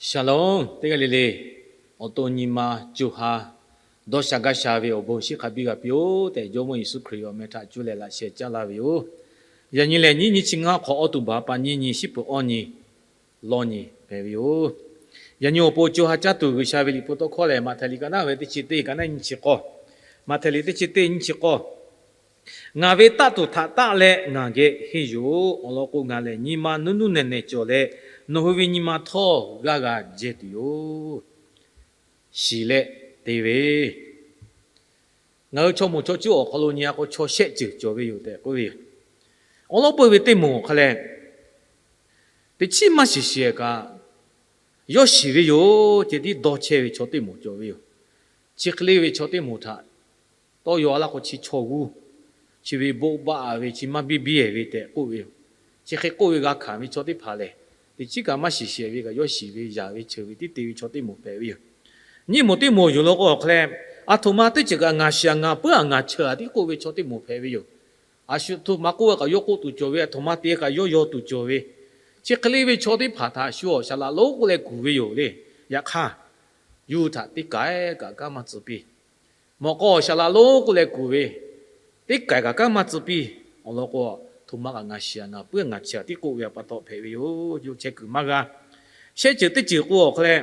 Shalom teˇ g'aˇ le le, awˬ to nyi ma co ha dawˇ sha gaˇ sha ve awˬ bon shiˍ hk'a biˇ g'a piˇ-oˆ tehꞈ, Jawˇmawˇ Yeˍsuˆ Hkriꞈ awˬ meh htaꞈ cuˇ leh laꞈ sheh caˇ laˇ ve yoˬ. Yaꞈ nyi lehˬ, nyiˇ nyi chi ngaˇ hk'awꞈ awˬ tuˬ baˬ pa nyiˇ nyi shiˉ peuˬ awˇ nyi lawˇ nyi hpehꞈ ve yoˬ. Yaꞈ nyi awˬ pon co ha caˇ tuˬ G'uiˬsha ve liꞈ hpu tawˇ hkawˇ lehˬ, Maꞈhtehˍ liꞈ ka naˉ ve teˇ chi teˇ ka naˉ nyi chi k'awˇ, Maꞈhtehˍ liꞈ teˇ chi teˇ nyi chi k'awˇ, Ngaˬ ve taˆ tuˬ htaꞈ taˆ leh ngaˬ geh henˇ yuˬ-oꞈ. Awˬ lawn k'o, ngaˬ lehˬ nyi ma nuˇ nuˇ nehˬ nehˬ cawˬ leh, nawˬ hui ve nyi ma htawˇ g'aˇ g'a jehˇ tuˬ yoˬ. Shiˍ leh te ve, ngaˬ hui chaw moˍ chaw cuˇ awˬ hk'aw lo nyi-a k'o, chaw shehˆ ceuˬ cawˬ ve yoˬ tehꞈ k'oˆ ve yoˬ. Awˬ lawn peuˬ ve teˇ moˍ awˬ hk'a leh, teꞈ chiˉ maˇ shiˍ shiˍ kaꞈ, yawˇ shiˍ ve yoˬ ceh tiˉ dawˇ chehˇ ve chaw teˇ moˍ cawˬ ve yoˬ. Chi hk'e le ve chaw teˇ moˍ htaꞈ tawˇ yaw-a laˇ k'o, chi chaw g'uˇ, chi ve boˆ baˆ ve, chi maˇ biˇ biˇ-ehˍ ve tehꞈ k'oˆ ve yoˬ. Chi hk'e k'oˆ ve g'a hkanˍ ve chaw teˇ hpaˍ lehˬ, teꞈ chiˉ kaꞈ maˇ shiˍ shiˍ ve kaꞈ, yawˇ shiˍ ve yaˍ ve cheuˬ ve tiˉ te ve chaw teˇ moˍ hpehꞈ ve yoˬ. Nyiˇ moˍ teˇ moˍ yoˬ law k'o awˬ hk'a leh, aˬ htoꞈ ma teˇ ceuˬ kaꞈ ngaˬ shiˍ-a ngaˬ puiˉ-a ngaˬ cheuˬ-a tiˉ k'oˆ ve chaw teˇ moˍ hpehꞈ ve yoˬ. Aˬ shu htoꞈ ma k'oˆ ve kaꞈ yawˇ k'oˆ tuˬ cawˬ ve, aˬ htoꞈ ma te kaꞈ yawˇ yaw tuˬ cawˬ ve, chi hk'e le ve chaw teˇ hpaˍ htaꞈ shu awˬ shaˍ laꞈ lonˉ k'oˆ leh kuˬ ve yoˬ le. Yaꞈ hk'aˇ, yawˇ hui htaꞈ teˇ kaˬ kaꞈ kanˉ maˇ tcuh piˇ. Mawꞈ k'aw awˬ shaˍ laꞈ lonˉ k'oˆ leh kuˬ ve, teˇ kaˬ kaꞈ kanˉ maˇ tcuh piˇ. Awˬ lawn k'o, aˬ htoꞈ ma kaꞈ ngaˬ shiˍ-a ngaˬ puiˉ-a ngaˬ cheuˬ-a tiˉ k'oˆ ve pa taw hpehꞈ ve yoˬ. Yawˇ chehˇ kuiˬ maˇ g'a. Shehˆ ceuˬ teˇ ceuˬ k'o awˬ hk'a leh,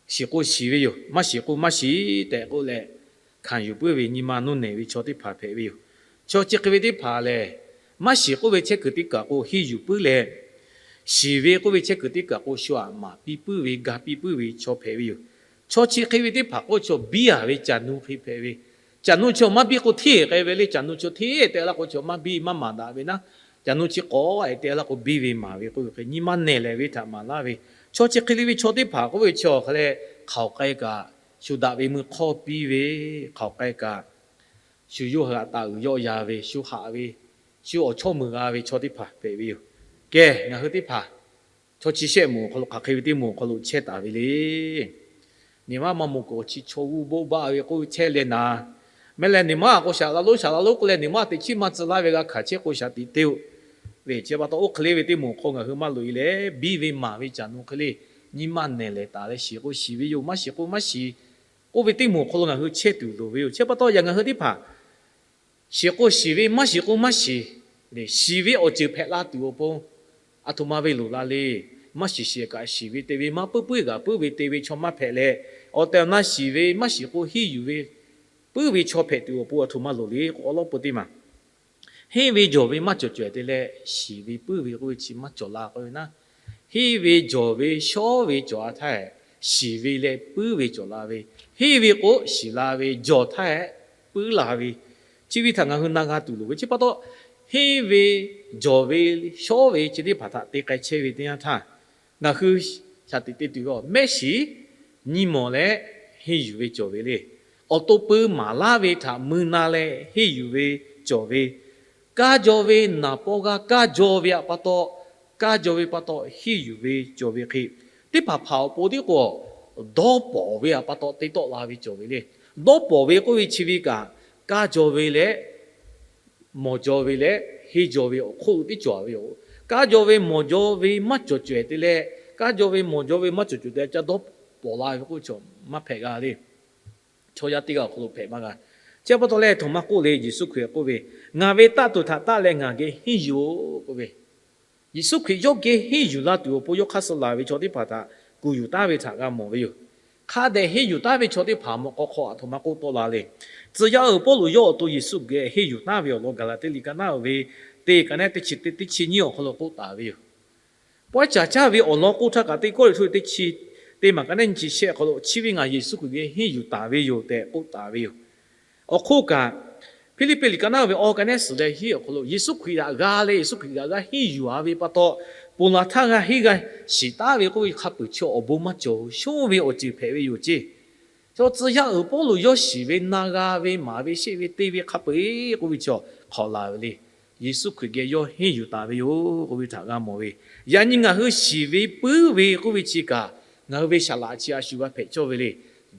shiˍ k'o shiˍ ve yoˬ, maˇ shiˍ k'o maˇ shiˍ tehꞈ k'oˆ leh, hkanˍ yuˬ puiˉ ve nyi ma nuˇ nehˬ ve chaw teˇ hpaˍ hpehꞈ ve yoˬ. Chaw chi hk'e ve teˇ hpaˍ lehˬ, maˇ shiˍ k'oˆ ve chehˇ kuiˬ teˇ kaˬ k'o henˇ yuˬ puiˉ leh, shiˍ ve k'oˆ ve chehˇ kuiˬ teˇ kaˬ k'o shu aꞈ maˍ piˇ puiˉ ve, ga piˇ puiˉ ve chaw hpehꞈ ve yoˬ. Chaw chi hk'e ve teˇ hpaˍ k'o chaw biˇ-a ve caˬ nu hk'e hpehꞈ ve, caˬ nu chaw maˇ biˇ k'o hteˇ k'ai ve le. Caˬ nu chaw hteˇ te laˇ k'o, chaw maˇ biˇ maˇ maˍ daꞈ ve naˉ, caˬ nu chi k'awꞈ-e te laˇ k'o biˇ ve maˍ ve k'oˆ ve hk'e, nyi ma nehˬ lehˬ ve htaꞈ maˍ laˇ ve, chaw chi hk'e le ve chaw teˇ hpaˍ k'oˆ ve chi awˬ hk'a leh, hk'aoˍ k'ai kaꞈ shu daꞈ ve meuˇ hk'awˇ piˇ ve, hk'aoˍ k'ai kaꞈ shu yawˇ hui htaꞈ taˍ uiˍ yawˆ yan ve, shu haꞈ ve, shu awˬ chawˇ meuˬ g'a ve chaw teˇ hpaˍ hpehꞈ ve yoˬ. Kehˬ, ngaˬ hui teˇ hpaˍ chaw chi shehˆ moˍ awˬ hk'aw lo hk'aˬ hk'e ve teˇ moˍ awˬ hk'aw lo chehˇ taˍ ve le. Nehˬ maˇ maˇ moˍ k'o, chi chaw g'uˇ boˆ baˆ ve k'oˆ chehˇ leh naˍ, mehˆ leh nehˬ maˇ k'o shaˍ laꞈ lonˉ shaˍ laꞈ lonˉ k'oˆ leh nehˬ maˇ teꞈ chiˉ maˇ tcuh laˇ ve g'a hkanˍ chehˇ k'o shaˍ tiꞈ te-o. Ve chi pa taw oˇ hk'e le ve teˇ moˍ awˬ hk'aw ngaˬ hui maˇ loꞈ-e leh, biˇ ve maˍ ve caˬ nu hk'e le, nyi ma nehˬ lehˬ taˍ leh shiˍ k'o shiˍ ve yoˬ, maˇ shiˍ k'o maˇ shiˍ k'oˆ ve teˇ moˍ awˬ hk'aw lo ngaˬ hui chehˇ tuˬ loˍ ve yoˬ. Chi pa taw yaꞈ ngaˬ hui teˇ hpaˍ shiˍ k'o shiˍ ve, maˇ shiˍ k'o maˇ shiˍ, shiˍ ve awˬ ceuˬ hpehꞈ la tuˬ awˬ pon aˬ htoꞈ ma ve loˍ la le. Maˇ shiˍ shiˍ kaꞈ shiˍ ve te ve, maˇ puiˉ puiˉ g'aꞈ puiˉ ve te ve chaw maˇ hpehꞈ leh, awˬ tehˬ awˬ na shiˍ ve, maˇ shiˍ k'o henˇ yuˬ ve, puiˉ ve chaw hpehꞈ tuˬ awˬ pon aˬ htoꞈ ma loˍ le k'o, awˬ lawn peu teˇ maˬ henˇ ve jawˬ ve maˇ cawˬ cawehˬ te leh, shiˍ ve puiˉ ve k'oˆ ve chi maˇ cawˬ la k'oˆ ve naˉ, henˇ ve jawˬ ve shawˉ ve cawˬ-a htaˇ, shiˍ ve leh puiˉ ve cawˬ la ve, henˇ ve k'o shiˍ la ve, jawˬ htaˇ puiˉ la ve, chi ve htaꞈ ngaˬ hui na g'a tuˬ loˍ ve. Chi pa taw henˇ ve, jawˬ ve, shawˉ ve chi teˇ hpaˍ htaꞈ te k'ai chehˇ ve teˇ yanˇ htaˇ, ngaˬ hui shaˍ tiꞈ te tuˬ ve mehˆ shiˍ nyi mawˬ leh henˇ yuˬ ve cawˬ ve le. Awˬ to peu maˍ laˇ ve htaꞈ mui na leh henˇ yuˬ ve cawˬ ve, kaˇ jaw ve naˍ paw g'a kaˇ jaw ve pa taw, kaˇ jaw ve pa taw henˇ yuˬ ve cawˬ ve hk'e, teˇ hpaˍ hpaˍ awˬ pon tiˉ k'o, dawˇ pawˍ ve pa taw te tawˆ la ve cawˬ ve le. Dawˇ pawˍ ve k'oˆ ve chi ve kaꞈ, kaˇ jaw ve leh mawˬ jaw ve leh henˇ jaw ve awˬ hk'oˆ lo teˇ cawˬ ve yoˬ. Kaˇ jaw ve mawˬ jaw ve maˇ cawˬ cawehˬ te leh, kaˇ jaw ve mawˬ jaw ve maˇ cawˬ cawehˬ te ca dawˇ pawˍ la ve k'oˆ ve chaw maˇ hpehꞈ g'a le. Chaw yaˇ teˇ g'aˇ awˬ hk'aw lo hpehꞈ maˇ g'a. Chi pa taw leh aˬ htoꞈ ma k'oˆ le, Yeˍsuˆ Hkriꞈ k'oˆ ve, Ngaˬ ve taˆ tuˬ htaꞈ taˆ leh ngaˬ geh henˇ yuˬ-oꞈ k'oˆ ve, Yeˍsuˆ Hkriꞈ yawˇ geh henˇ yuˬ la tuˬ awˬ pon yawˇ hk'aˇ suh laˬ ve chaw teˇ hpaˍ htaꞈ kuˬ yuˬ taˉ ve htaꞈ g'a mawˬ ve yoˬ. Hk'a dehꞈ henˇ yuˬ taˉ ve chaw teˇ hpaˍ mawꞈ k'aw hk'aw aˬ htoꞈ ma k'oˆ tawˆ la le. Tcuh yaˇ uiˍ Pawˇluꞈ yawˇ awˬ to Yeˍsuˆ geh henˇ yuˬ taˉ ve awˬ lawn Gaˍlaˍtiˆ liꞈ ka naˉ-o ve teˇ ka naˉ teˇ chi teˇ teˇ chi nyiˇ awˬ hk'aw lo k'oˆ taˍ ve yoˬ. Pawehˇ caˍ caˇ ve awˬ lawn k'oˆ htaˇ kaꞈ teˇ Kawˇrenˍhtuˆ teˇ chi teˇ maˬ ka naˉ nyi chi shehˆ awˬ hk'aw lo, chi ve ngaˬ Yeˍsuˆ Hkriꞈ geh henˇ yuˬ taˍ ve yoˬ tehꞈ k'oˆ taˍ ve yoˬ. Awˬ hk'oˆ kaꞈ, Hpiˇliˇpiˆ liꞈ ka naˉ ve awˬ ka naˉ suhˍ leh hiˉ awˬ hk'aw lo Yeˍsuˆ Hkriꞈ htaꞈ g'a leh Yeˍsuˆ Hkriꞈ htaꞈ g'a henˇ yuˬ-a ve pa taw, ponˬ laˬ htaˇ g'a henˇ g'a shiˍ taˉ ve k'oˆ ve hk'a peuˬ chi awˬ bon maˇ cawˬ shonˉ ve awˬ ceuˬ hpehꞈ ve yoˬ ceˇ. Chaw tcuh yaˇ uiˍ Pawˇluꞈ yawˇ shiˍ ve, na g'a ve, maˍ ve, sheˆ ve, te ve hk'a peu-eˬ k'oˆ ve chaw hk'awꞈ laˬ ve le. Yeˍsuˆ Hkriꞈ geh yawˇ henˇ yuˬ taˍ ve yoˬ k'oˆ ve htaꞈ g'a mawˬ ve. Yaꞈ nyi ngaˬ hui shiˍ ve puiˉ ve k'oˆ ve chi kaꞈ, ngaˬ hui ve saˍ laꞈ chi a shu g'a hpehꞈ cawˇ ve le.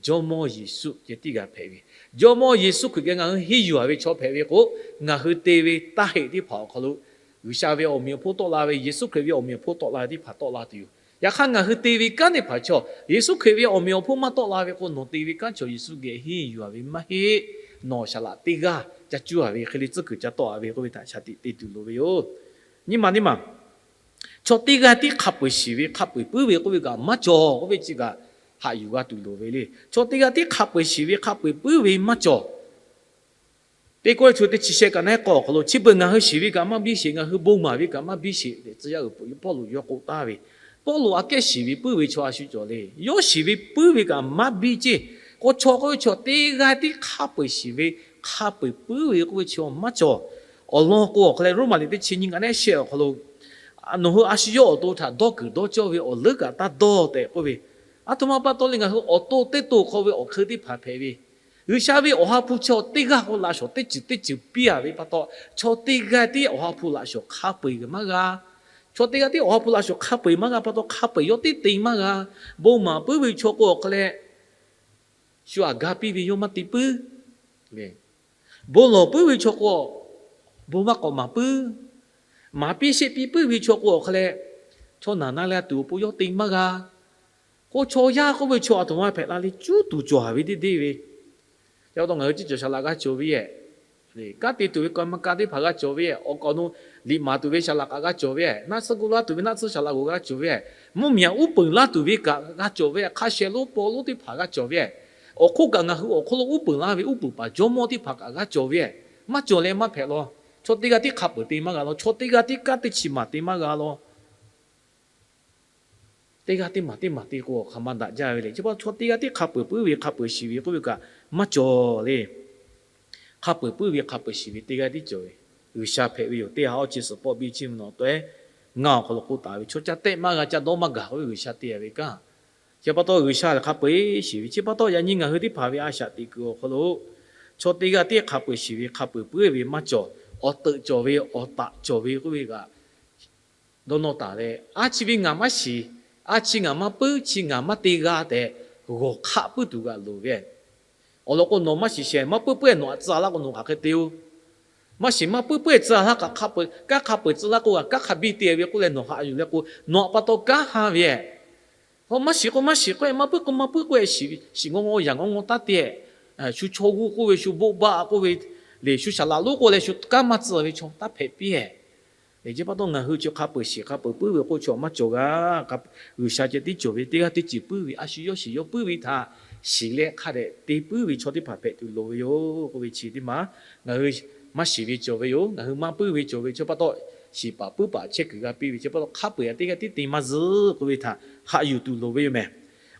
Jawˇmawˇ Yeˍsuˆ ceh tiˉ g'a hpehꞈ ve. Jawˇmawˇ Yeˍsuˆ Hkriꞈ geh ngaˬ hui henˇ yuˬ-a ve chaw hpehꞈ ve k'o, ngaˬ hui te ve taˇ heˆ teˇ hpaˍ awˬ hk'aw lo G'uiˬsha ve awˬ meꞈ awˬ hponˇ tawˆ la ve, Yeˍsuˆ Hkriꞈ ve awˬ meꞈ awˬ hponˇ tawˆ la ve teˇ hpaˍ tawˆ la tuˬ yoˬ. Yaꞈ hk'aˇ ngaˬ hui te ve kanˉ teˇ hpaˍ chaw, Yeˍsuˆ Hkriꞈ ve awˬ meꞈ awˬ hponˇ maˇ tawˆ la ve k'o, nawˬ te ve kanˉ chaw Yeˍsuˆ geh henˇ yuˬ-a ve maˇ heˆ. Nawˬ saˍ laꞈ teˇ g'aˇ ca cuˇ-a ve hk'e le tcuhˉ kuiˬ ca tawˆ-a ve k'oˆ ve htaꞈ shaˍ tiꞈ te tuˬ loˍ ve yoˬ. Nyi ma teˇ maˬ, chaw teˇ g'aˇ tiˉ hk'a peu-eˬ shiˍ ve hk'a peu-eˬ puiˉ ve k'oˆ ve kaꞈ maˇ cawˬ k'oˆ ve chi kaꞈ haꞈ yuˬ g'a tuˬ loˍ ve le. Chaw teˇ g'aˇ tiˉ hk'a peu-eˬ shiˍ ve hk'a peu-eˬ puiˉ ve maˇ cawˬ. Teˇ Kawˇrenˍhtuˆ teˇ chi shehˆ kaꞈ naˉ k'awˇ awˬ hk'aw lo, chi beuꞈ ngaˬ hui shiˍ ve kaꞈ maˇ biˇ sheˍ, ngaˬ hui bon maˍ ve kaꞈ maˇ biˇ sheˍ tehꞈ tcuh yaˇ uiˍ Pawˇluꞈ yawˇ k'oˆ taˍ ve. Pawˇluꞈ aꞈ kehˉ shiˍ ve puiˉ ve chaw a shu cawˬ le. Yawˇ shiˍ ve puiˉ ve kaꞈ maˇ biˇ ceˇ. K'o chaw k'oˆ ve chaw teˇ g'aˇ tiˉ hk'a peu-eˬ shiˍ ve hk'a peu-eˬ puiˉ ve k'oˆ ve chi maˇ cawˬ. Awˬ lawn k'o awˬ hk'aw leh Roˉmaꞈ liꞈ teˇ chi nyiˇ kaꞈ naˉ shehˆ awˬ hk'aw lo, nawˬ hui a shu yawˇ awˬ to htaꞈ dawˇ kuiˬ dawˇ cawˇ ve awˬ leuˉ kaꞈ taˇ dawˇ tehꞈ k'oˆ ve. A htoꞈ ma pa taw le, ngaˬ hui awˬ to teˇ to hk'aw ve awˬ hk'eun teˇ hpaˍ hpehꞈ ve, G'uiˬsha ve Awˬ ha hpu chaw teˇ g'aˇ k'o laꞈ shawnˍ teˇ ceuˬ teˇ ceuˬ piˇ-a ve pa taw, chaw teˇ g'aˇ tiˉ Awˬ ha hpu laꞈ shawnˍ hk'a peu-eˬ maˇ g'a. Chaw teˇ g'aˇ tiˉ Awˬ ha hpu laꞈ shawnˍ hk'a peu-eˬ maˇ g'a pa taw, hk'a peu-eˬ yawˇ tiˉ te maˇ g'a. Bon maˍ puiˉ ve chaw k'o awˬ hk'aw leh, shu aꞈ ga piˇ ve yawˇ maˇ te puiˉ. Bon lawˬ puiˉ ve chaw k'o, bon maˇ k'awꞈ maˍ puiˉ. Maˍ piˇ sheˆ piˇ puiˉ ve chaw k'o awˬ hk'aw leh, chaw naˬ na leh tuˬ awˬ pon yawˇ te maˇ g'a. K'o chaw yaˇ k'oˆ ve chaw a htoꞈ ma hpehꞈ la le, cuˉ tuˬ cawˬ-a ve deˇ deˇ ve. Chi pa taw ngaˬ hui ceˇ cawˬ saˍ laꞈ g'a cawˬ ve, kanˉ te tuˬ ve kaꞈ maˇ ka teˇ hpaˍ g'a cawˬ ve, awˬ kaˍ awˬ nu liꞈ maˍ tuˬ ve saˍ laꞈ kaꞈ g'a cawˬ ve, naˆ tsuhˇ gu laˇ tuˬ ve naˆ tsuhˇ saˍ laꞈ g'a cawˬ ve, mvuhˇmiˬ aꞈ uˉ peunˍ laˇ tuˬ ve kaꞈ g'a cawˬ ve, hk'a sheh lonˉ paw lonˉ teˇ hpaˍ g'a cawˬ ve, awˬ hk'oˆ kaꞈ ngaˬ hui awˬ hk'oˆ lo uˉ peunˍ laˇ ve uˉ peunˍ paˍ jawˇmawˇ teˇ hpaˍ kaꞈ g'a cawˬ ve, maˇ cawˬ leh maˇ hpehꞈ law. Chaw teˇ g'aˇ tiˉ hk'a peu-eˬ te maˇ g'a law. Chaw teˇ g'aˇ tiˉ kanˉ teˇ chi maˬ te maˇ g'a law. Teˇ g'aˇ teˇ maˬ teˇ maˬ te k'o, hk'aˬ ma daꞈ jaˇ ve le. Chi pa taw chaw teˇ g'aˇ tiˉ hk'a peu-eˬ puiˉ ve hk'a peu-eˬ shiˍ ve k'oˆ ve kaꞈ maˇ cawˬ le. Hk'a peu-eˬ puiˉ ve hk'a peu-eˬ shiˍ ve teˇ g'aˇ tiˉ cawˬ ve, G'uiˬsha hpehꞈ ve yoˬ. Teˇ ha awˇ chi suhˍ pawˆ biˇ chi mvuhˇ naw taweh ngaˬ awˬ hk'aw lo k'oˆ taˍ ve, chaw ca tehˆ maˇ g'a, ca dawˇ maˇ gaˬ k'oˆ ve G'uiˬsha te-a ve kanˉ. Chi pa taw G'uiˬsha lehˬ hk'a peu-eˬ shiˍ ve, chi pa taw yaꞈ nyi ngaˬ hui teˇ hpaˍ ve a shaꞈ teꞈ kuiˬ awˬ hk'aw lo, chaw teˇ g'aˇ tiˉ hk'a peu-eˬ shiˍ ve hk'a peu-eˬ puiˉ ve maˇ cawˬ. Awˬ teuꞈ cawˬ ve awˬ taꞈ cawˬ ve k'oˆ ve kaꞈ dawˇ nawˇ taˍ leh, a chi ve ngaˬ maˇ shiˍ, a chi ngaˬ maˇ puiˉ, chi ngaˬ maˇ te g'a tehꞈ g'awˬ hk'aˆ puiˉ tuˬ g'aꞈ loˍ ve. Awˬ lawn k'o, nawˬ maˇ shiˍ shehˍ maˇ puiˉ puiˉ-eˬ nawˬ aꞈ tcuh laˇ k'o nawˬ hk'aˬ hk'e te-o. Maˇ shiˍ maˇ puiˉ puiˉ-eˬ tcuh laˇ kaꞈ hk'a peu-eˬ, kanˉ hk'a peu-eˬ tcuh laˇ k'o kaꞈ kanˉ hk'a biˇ te ve k'oˆ leh nawˬ haꞈ yuˬ leh k'o, nawˬ aꞈ pa taw kanˉ ha ve. Maˇ shiˍ k'o maˇ shiˍ k'oˆ-e, maˇ puiˉ k'o maˇ puiˉ k'oˆ-e, shiˍ ngaw ngaw yaꞈ ngaw ngaw taˉ te-e. Shu chaw g'uˇ k'oˆ ve, shu boˆ baˆ k'oˆ ve, le shu saˍ laꞈ lonˉ k'oˆ leh shu kanˉ maˇ tcuh ve chaw taˇ hpehꞈ piˇ-e. Chi pa taw ngaˬ hui chi hk'a peu-eˬ shiˍ hk'a peu-eˬ puiˉ ve k'oˆ chaw maˇ cawˬ g'a. G'uiˬsha ceh tiˉ cawˬ ve teˇ g'aˇ teˇ ceuˬ puiˉ ve, a shu yawˇ shiˍ yawˇ puiˉ ve htaꞈ shiˍ leh hk'a dehꞈ te puiˉ ve chaw teˇ hpaˍ hpehꞈ tuˬ loˍ ve yoˬ k'oˆ ve chi teˇ maˬ. Ngaˬ hui maˇ shiˍ ve cawˬ ve yoˬ. Ngaˬ hui maˇ puiˉ ve cawˬ ve chi pa taw, shiˍ paˍ puiˉ paˍ chehˇ kuiˬ g'a piˇ ve chi pa taw, hk'a peu-eˬ teˇ g'aˇ tiˉ te maˇ zuhˆ k'oˆ ve htaꞈ haꞈ yuˬ tuˬ loˍ ve yoˬ mehˬ.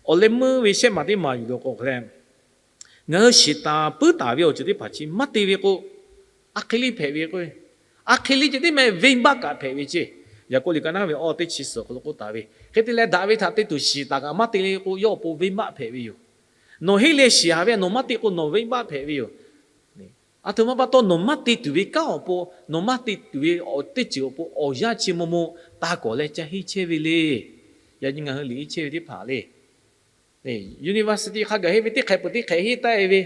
Awˬ leh meuˇ ve shehˆ maˬ teˇ maˬ yuˬ loˍ k'o hk'a leh, ngaˬ hui shiˍ taˍ puiˉ taˍ ve awˬ ceuˬ teˇ hpaˍ chi maˇ te ve k'o, a hk'e le hpehꞈ ve k'o, a hk'e le ceh tiˉ meh venˇbaˆ kaꞈ hpehꞈ ve ceˇ. Yaˍkoˆ liꞈ ka naˉ ve awˇ teˇ chi suhˍ awˬ hk'aw lo k'oˆ taˍ ve, hk'e te leh daꞈ ve htaꞈ te tuˬ shiˍ taˍ kaꞈ maˇ te le k'o, yawˇ awˬ pon venˇbaˆ hpehꞈ ve yoˬ. Nawˬ henˇ leh shiˍ-a ve nawˬ maˇ te k'o nawˬ venˇbaˆ hpehꞈ ve yoˬ. A htoꞈ ma pa taw nawˬ maˇ te tuˬ ve kanˉ awˬ pon, nawˬ maˇ te tuˬ ve awˬ teˇ ceuˬ awˬ pon awˬ yanˇ chi maw maw taˇ kawˍ leh ca henˇ chehˇ ve le. Yaꞈ nyi ngaˬ hui liꞈ henˇ chehˇ ve teˇ hpaˍ le, university hk'a gaˬ henˇ ve teˇ hk'ehꞈ peuˬ teˇ hk'ehꞈ henˇ taˆ-e ve,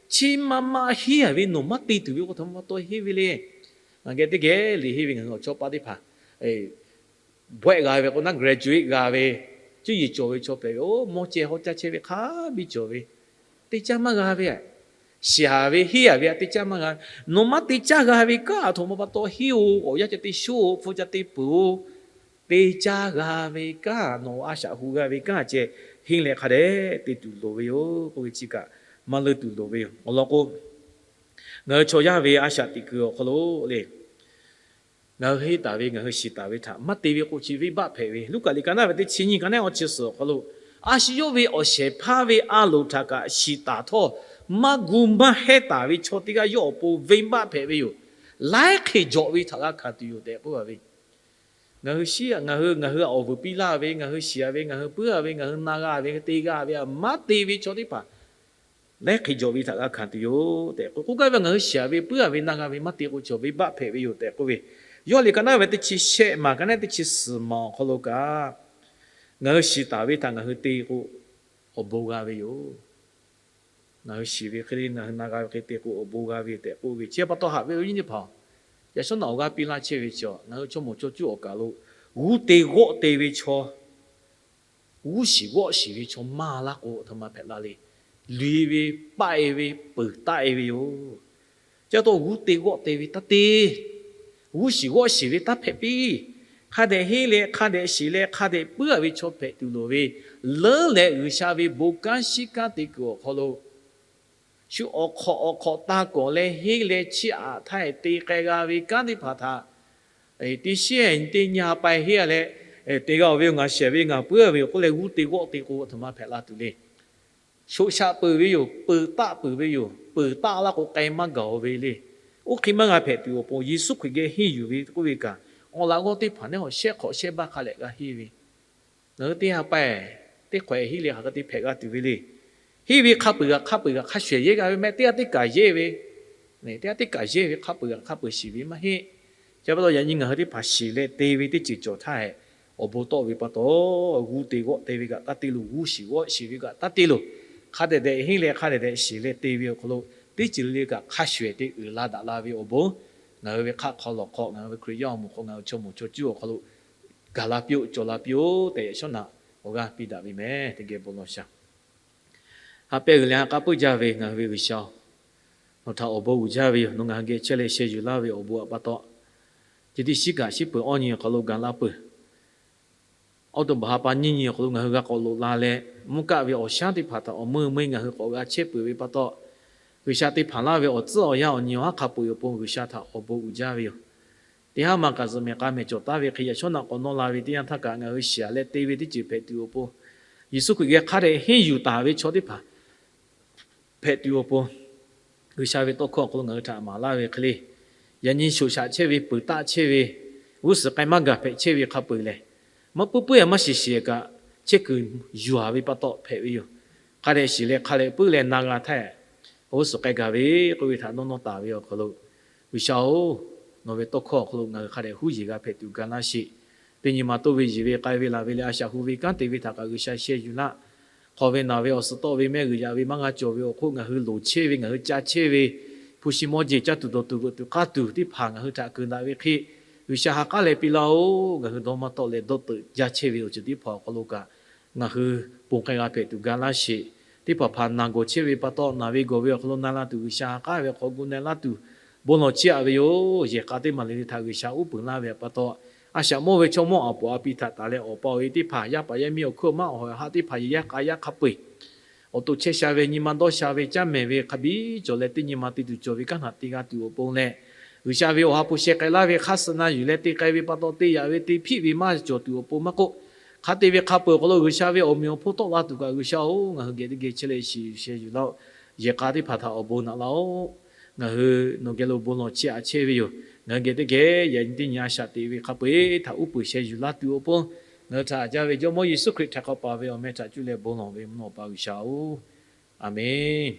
chi ma ma henˇ-a ve nawˬ maˇ te tuˬ ve k'o, a htoꞈ ma pa taw henˇ ve le. Ngaˬ geh teˇ geh liꞈ henˇ ve ngaˬ hui awˬ chawˇ paˆ teˇ hpaˍ bawehˆ g'a ve k'o naˉ, graduate g'a ve, cuˇ yiˍ cawˬ ve chaw hpehꞈ ve, oˇ mawˇ ceh hawˉ caˇ chehˇ ve hk'a biˇ cawˬ ve, te caˇ maˇ g'a ve, shiˍ-a ve henˇ-a ve aꞈ te caˇ maˇ g'a. Nawˬ maˇ te caˇ g'a ve kanˉ a htoꞈ ma pa taw henˇ-o, awˬ yanˇ ca te shoˉ-o, hpu ca te peuˬ-o. Te caˇ g'a ve kanˉ, nawˬ a shaꞈ hu g'a ve kanˉ ceh henˇ leh hk'a dehꞈ te tuˬ loˍ ve yoˬ k'oˆ ve chi kaꞈ maˇ leuˇ tuˬ loˍ ve yoˬ. Awˬ lawn k'o, ngaˬ hui chaw yaˇ ve a shaꞈ teꞈ kuiˬ awˬ hk'aw lo le, ngaˬ hui henˇ taˍ ve, ngaˬ hui shiˍ taˍ ve htaꞈ maˇ te ve k'o chi venˇbaˆ hpehꞈ ve. Luˉkaꞈ liꞈ ka naˉ ve teˇ chi nyiˇ ka naˉ awˇ chi suhˍ awˬ hk'aw lo, a shu yawˇ ve awˬ shehˍ hpaˇ ve a loˍ htaꞈ kaꞈ shiˍ taˍ htawˇ, maˇ gu maˇ hehnˇ taˍ ve chaw teˇ g'aˇ yawˇ awˬ pon venˇbaˆ hpehꞈ ve yoˬ. Laiˉ hk'e jawꞈ ve htaꞈ g'a hkanˍ tuˬ yoˬ tehꞈ k'oˆ a ve. Ngaˬ hui shiˍ, ngaˬ hui, ngaˬ hui awˬ vuiˬ piˇ laˇ ve, ngaˬ hui shiˍ-a ve, ngaˬ hui puiˉ-a ve, ngaˬ hui na g'a ve, te g'a ve, maˇ te ve chaw teˇ hpaˍ laiˉ hk'e jawꞈ ve htaꞈ g'a hkanˍ tuˬ yoˬ tehꞈ k'oˆ. K'oˆ gaˇ ve, ngaˬ hui shiˍ-a ve, puiˉ-a ve, na g'a ve maˇ te k'o chaw venˇbaˆ hpehꞈ ve yoˬ tehꞈ k'oˆ ve. Yawˇ liꞈ ka naˉ ve teˇ chi shehˆ maˬ ka naˉ teˇ chi suhˍ maˬ awˬ hk'aw lo kaꞈ, ngaˬ hui shiˍ taˍ ve htaꞈ ngaˬ hui te k'o, awˬ bon g'a ve yoˬ. Ngaˬ hui shiˍ ve hk'e le, ngaˬ hui na g'a ve hk'e te k'o awˬ bon g'a ve tehꞈ k'oˆ ve. Chi pa taw haꞈ ve awˬ viˉ nyi teˇ hpaˍ, yaꞈ shawˉ naꞈ awˬ g'aˇ piˇ laˇ chehˇ ve chaw, ngaˬ hui chaw mawˬ chaw cuˇ awˬ kaˬ lo g'uˇ te g'awˆ te ve chaw g'uˇ shiˍ g'awˆ shiˍ ve chaw maˇ laˇ k'o, aˬ htoꞈ ma hpehꞈ la le. Luˬ-e ve, paˆ-e ve, peuˬ taˆ-e ve yoˬ. Chi pa taw g'uˇ te g'awˆ te ve taˇ te. G'uˇ shiˍ g'awˆ shiˍ ve taˇ hpehꞈ piˇ. Hk'a dehꞈ henˇ leh, hk'a dehꞈ shiˍ leh, hk'a dehꞈ puiˉ-a ve chaw hpehꞈ tuˬ loˍ ve, leuˉ leh G'uiˬsha ve bon kanˉ shiˉ kanˉ te kuiˬ awˬ hk'aw lo shu awˬ hk'awꞈ awˬ hk'awꞈ taˇ kawˍ leh henˇ leh chiˇ aꞈ htaˇ te k'ai g'a ve kanˉ teˇ hpaˍ htaꞈ teˇ shiˉ teˇ nyi ha pa henˇ-a leh, te g'a-oˬ ve yoˬ, ngaˬ shehˍ ve ngaˬ puiˉ-a ve yoˬ k'oˆ leh g'uˇ te g'awˆ te k'o, aˬ htoꞈ ma hpehꞈ la tuˬ le. Shoꞈ shaꞈ peuˬ ve yoˬ. Peuˬ taˆ peuˬ ve yoˬ. Peuˬ taˆ laˇ k'o, k'ai maˇ gaˬ-oˬ ve le. Oˇ hk'e maˇ g'a hpehꞈ tuˬ awˬ pon, Yeˍsuˆ Hkriꞈ geh henˇ yuˬ ve k'oˆ ve kaꞈ, awˬ laꞈ g'awˇ teˇ hpaˍ neˉ awˬ shehˆ hk'awꞈ shehˆ baˆ hk'a leh g'a henˇ ve, ngaˬ hui teˇ ha pa-eˬ teˇ hk'awehꞈ henˇ leh hk'aˬ hk'e te hpehꞈ g'a tuˬ ve le. Henˇ ve hk'a peuˬ g'aꞈ hk'a peuˬ g'aꞈ hk'a shuˍ ehˍ yehˇ g'a ve mehˆ, teˇ g'aˇ teˇ kaˬ yehˇ ve, teˇ g'aˇ teˇ kaˬ yehˇ ve hk'a peuˬ g'aꞈ hk'a peuˬ shiˍ ve maˇ heˆ. Chi pa taw yaꞈ nyi ngaˬ hui teˇ hpaˍ shiˍ leh te ve teˇ ceuˬ cawˬ htaˇ, awˬ bon tawˆ ve pa taw, g'uˇ te g'awˆ te ve kaꞈ taˇ te loˬ. G'uˇ shiˍ g'awˆ shiˍ ve kaꞈ taˇ te loˬ. Hk'a dehꞈ dehꞈ henˇ leh hk'a dehꞈ dehꞈ shiˍ leh te ve awˬ hk'aw lo, teˇ ceuˬ le le kaꞈ hk'a shuˍ ehˍ te uiˍ la daꞈ la ve awˬ bon, ngaˬ hui ve hk'aˆ hk'aw lawˬ hk'aw ngaˬ hui ve Hkriꞈ yaˇ awˬ moˍ hk'aw ngaˬ hui chaw moˍ chaw cuˇ awˬ hk'aw lo gaˬ la piˇ-oˆ, cawˬ la piˇ-oˆ tehꞈ, yaꞈ shawˉ naꞈ awˬ g'aˇ piˇ daꞈ ve meh. Teˇ geh bon lawˬ shaˍ. Ha pehˇ g'uiˬ leh ha k'aˉ puiˉ jaˇ ve ngaˬ hui ve G'uiˬsha-oˬ, nawˬ htaꞈ awˬ bon uiˍ jaˇ ve yoˬ. Nawˬ ngaˬ hui geh chehˇ leh sheh yuˬ laˇ ve awˬ bon htaꞈ pa taw, chi teˇ shiˉ kaꞈ shiˉ peuˬ awˇ nyi awˬ hk'aw lo gaˬ la peuˬ. Awˉ to baˬ ha pa nyiˇ nyi awˬ hk'aw lo ngaˬ hui g'a k'awꞈ loꞈ la leh, mvuhˇ kaˆ ve awˬ shaˉ teˇ hpaˍ htaꞈ awˬ meuˇ meuˇ ngaˬ hui k'awꞈ g'a chehˇ peuˬ ve pa taw, G'uiˬsha te hpanˍ laˇ ve awˬ tcuhˉ awˬ yanˇ awˬ nyi awˬ haˉ hk'a peu-eˬ awˬ pon G'uiˬsha htaꞈ awˬ bon uiˍ jaˇ ve yoˬ. Teˇ haˉ ma kaꞈ zuhꞈ mehˍ k'a mehˍ cawˬ taˍ ve hk'e, yaꞈ shawˉ naꞈ k'awꞈ nawˇ la ve teˇ yanˇ htaˇ kaꞈ ngaˬ hui shiˍ leh te ve teˇ ceuˬ hpehꞈ tuˬ awˬ pon, Yeˍsuˆ Hkriꞈ geh hk'a dehꞈ henˇ yuˬ taˍ ve chaw teˇ hpaˍ hpehꞈ tuˬ awˬ pon, G'uiˬsha ve tawˇ hkawˇ awˬ hk'aw lo ngaˬ hui htaꞈ maˍ laˇ ve hk'e le, yaꞈ nyi shoꞈ shaꞈ chehˇ ve, peuˬ taˆ chehˇ ve, g'uˇ suhˍ k'ai maˇ gaˬ hpehꞈ chehˇ ve hk'a peu-eˬ lehˬ, maˇ puiˉ puiˉ-a maˇ shiˍ shiˍ kaꞈ, chehˇ kuiˬ yuˬ-a ve pa taw hpehꞈ ve yoˬ. Hk'a dehꞈ shiˍ leh hk'a dehꞈ puiˉ leh na g'a htaˇ, g'uˇ suhˍ k'ai gaˬ ve k'oˆ ve htaꞈ nawˇ nawˇ taˍ ve awˬ hk'aw lo, G'uiˬsha-oˬ, nawˬ ve tawˇ hkawˇ awˬ hk'aw lo ngaˬ hui hk'a dehꞈ huˉ yeˬ g'a hpehꞈ tuˬ ga laˇ sheˍ. Teˇ nyi ma toˇ ve yeˬ ve k'ai ve laˬ ve leh a shaꞈ hu ve kanˉ te ve htaꞈ kaꞈ G'uiˬsha sheh yuˬ laˇ. Hk'aw ve naˬ ve awˬ suhˍ tawˆ ve mehˆ g'uiˬ yaꞈ ve maˇ g'a cawˬ ve awˬ hk'oˆ ngaˬ hui loˍ chehˇ ve, ngaˬ hui ca chehˇ ve, hpu shi mawˇ jeˬ caˇ tuˬ dawˬ tuˬ veuꞈ tuˬ k'aˇ tuˬ teˇ hpaˍ ngaˬ hui htaꞈ keunˍ daꞈ ve hk'e, G'uiˬsha ha k'aˉ leh piˇ laˇ-oˆ. Ngaˬ hui dawˇ maˇ tawˆ leh dawˇ teuꞈ jaˇ chehˇ ve awˬ ceuˬ teˇ hpaˍ awˬ hk'aw lo kaꞈ, ngaˬ hui ponˬ k'ai g'a hpehꞈ tuˬ ga laˇ sheˍ. Teˇ hpaˍ hpaˍ naˬ gawˬ chehˇ ve pa taw, naˬ ve gawˬ ve awˬ hk'aw lo na la tuˬ G'uiˬsha ha k'aˉ ve awˬ hk'aw gu na laˇ tuˬ bon lawˬ chiˇ aꞈ ve yoˬ. Yehˬ k'a teˇ maˬ le le htaꞈ G'uiˬsha uˉ peunˍ laˇ ve pa taw, a shaꞈ mawˇ ve chaw mawˇ aˬ poˍ a pi htaꞈ taˍ leh awˬ pa awˬ e teˇ hpaˍ, yaˇ paˍ yaˇ miˇ awˬ hkuiˉ awˬ maˇ awˬ ha teˇ hpaˍ, yehˬ yaˇ k'a yaˇ hk'a peu-eˬ awˬ to chehˇ sha ve, nyi ma dawˇ sha ve, caˇ mehˍ ve hk'a biˇ cawˬ leh teˇ nyi ma te tuˬ cawˬ ve kanˉ htaꞈ te g'a tuˬ awˬ pon leh, G'uiˬsha ve awˬ ha hpu sheh k'ai laˇ ve hk'aˇ suh na yuˬ leh te k'ai ve pa taw, te yaꞈ ve te hpiˆ ve maˇ cawˬ tuˬ awˬ pon maˇ k'oˆ, hk'a te ve hk'a peu-eˬ awˬ hk'aw lo G'uiˬsha ve awˬ meꞈ awˬ hponˇ tawˆ la tuˬ kaꞈ G'uiˬsha-oˬ, ngaˬ hui geh teˇ geh chehˇ leh shiˍ yuˬ sheh yuˬ laˇ-oˆ. Yehˬ k'a teˇ hpaˍ htaꞈ awˬ bon naꞈ laˇ-oˆ. Ngaˬ hui nawˬ geh lo bon lawˬ chiˇ aꞈ chehˇ ve yoˬ. Ngaˬ hui geh teˇ geh yaꞈ nyi teˇ nyi a shaꞈ teꞈ ve hk'a peu-eˬ htaꞈ uˉ peunˍ sheh yuˬ laˇ tuˬ awˬ pon, ngaˬ hui htaꞈ haꞈ jaˇ ve Jawˇmawˇ Yeˍsuˆ Hkriꞈ htaꞈ k'awꞈ paˍ ve awˬ meh htaꞈ cuˇ leh bon lawˬ ve mvuhˇ naw Awˬ pa G'uiˬsha-oˬ, Aˍmenˍ.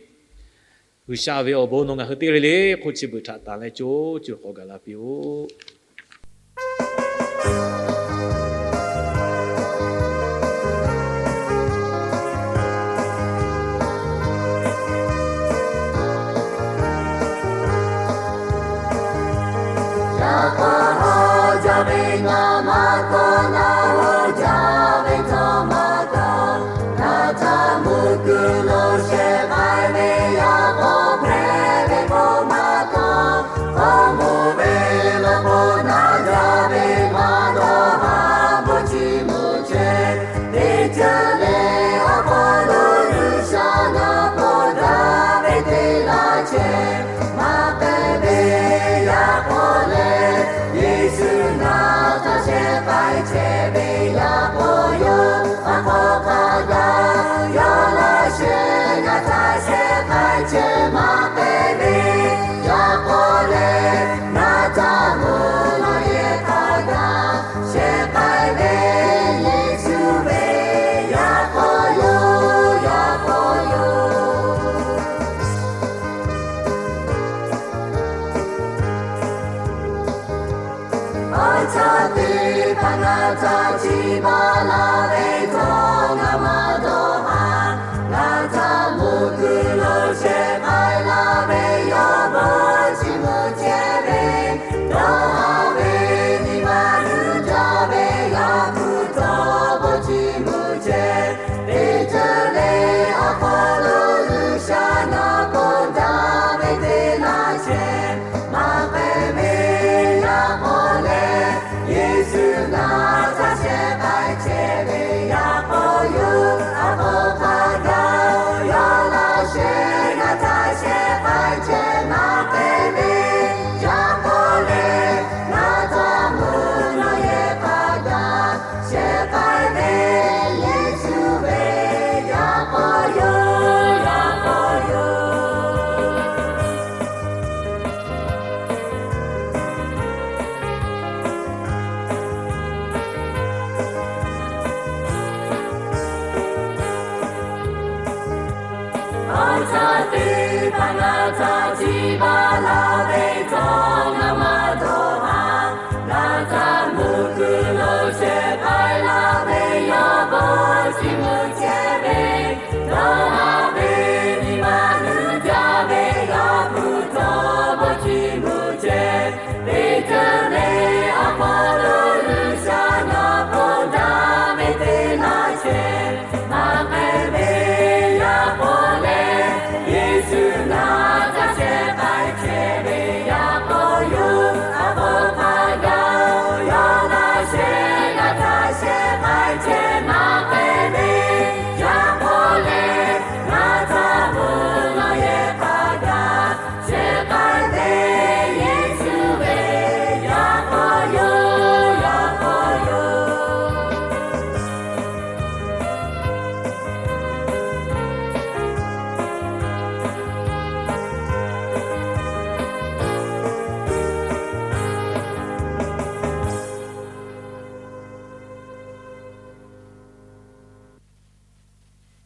G'uiˬsha ve awˬ bon nawˬ ngaˬ hui teˇ g'aˇ le le hk'oˆ chi beuꞈ htaꞈ tanˬ leh co co k'awꞈ gaˬ la piˇ-oˆ. Yaꞈ k'aw jaˇ ve ngaˬ maˇ kawꞈ na-o, jaˇ ve htawˇ maˇ taw, ngaˬ htaꞈ mvuhˇ kuiˬ lo shehˍ k'ai ve yaꞈ k'aw hpehꞈ ve k'o maˇ taw, k'awꞈ mawˬ ve law k'o na jaˇ ve maˇ dawˇ haˍ bon chiˇ mvuh chehˇ. Teˇ ceuˬ le awˬ hk'aw lo G'uiˬsha ngaˬ k'awꞈ daꞈ ve te laˇ chehˇ. Maˇ hpehꞈ ve yaꞈ k'aw leh, Yeˍsuˆ ngaˬ htaꞈ shehˍ k'ai chehˇ ve yaꞈ k'aw yoˬ. Awˬ hk'aw hk'a gaˬ yawˇ laˇ shehˍ ngaˬ htaꞈ shehˍ k'ai chehˇ. Maˇ hpehꞈ ve yaꞈ k'aw leh, ngaˬ htaꞈ mvuhˇ naw yehˬ hk'a gaˬ shehˍ k'ai ve Yeˍsuˆ ve yaꞈ k'aw yoˬ, yaꞈ k'aw yoˬ. Awˬ chaw teˇ hpaˍ ngaˬ htaꞈ chiˇ baˬ laˇ ve htawˇ ngaˬ maˇ dawˇ haˍ. Ngaˬ htaꞈ mvuhˇ kuiˬ lo shehˍ k'ai laˇ ve yawˇ bon chiˇ mvuh chehˇ ve, dawˇ haˍ ve nyi ma yuˬ jaˇ ve yaˇ hpu htawˇ bon chiˇ mvuh chehˇ. g'a htaꞈ tiˇ baˬ la